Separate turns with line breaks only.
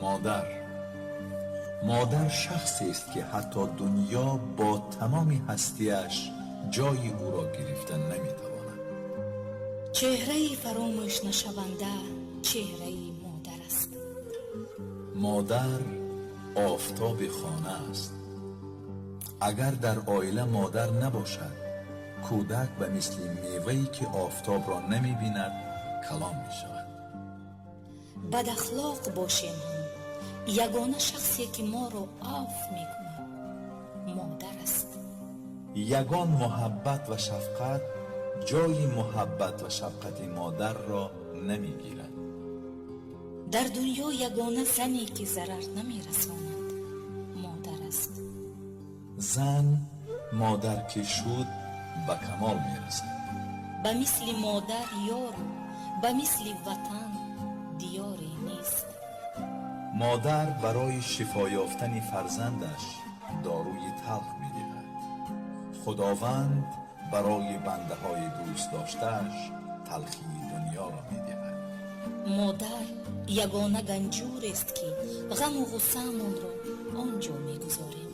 Модар. Модар шахсест, ки ҳатто дунё бо тамоми ҳастиаш ҷои ӯро гирифта наметавонад.
Чеҳраи фаромӯшнашаванда чеҳраи модар аст.
Модар офтоби хона аст. Агар дар оила модар набошад, кӯдак ба мисли мевае, ки офтобро намебинад, калон мешавад.
Бадахлоқ бошем ҳам, ягона шахсе, ки моро афв мекунад, модар аст.
Ягон муҳаббат ва шафқат ҷои муҳаббат ва шафқати модарро намегирад.
Дар дунё ягона зане, ки зарар намерасонад, модар аст.
Зан модар ки шуд, ба камол мерасад.
Ба мисли модар ёру ба мисли ватан диёре нест.
Модар барои шифо ёфтани фарзандаш доруи талх медиҳад. Худованд барои бандаҳои дӯстдоштааш талхии дунёро медиҳад.
Модар ягона ганҷурест, ки ғаму ғуссаамонро он ҷо мегузорем.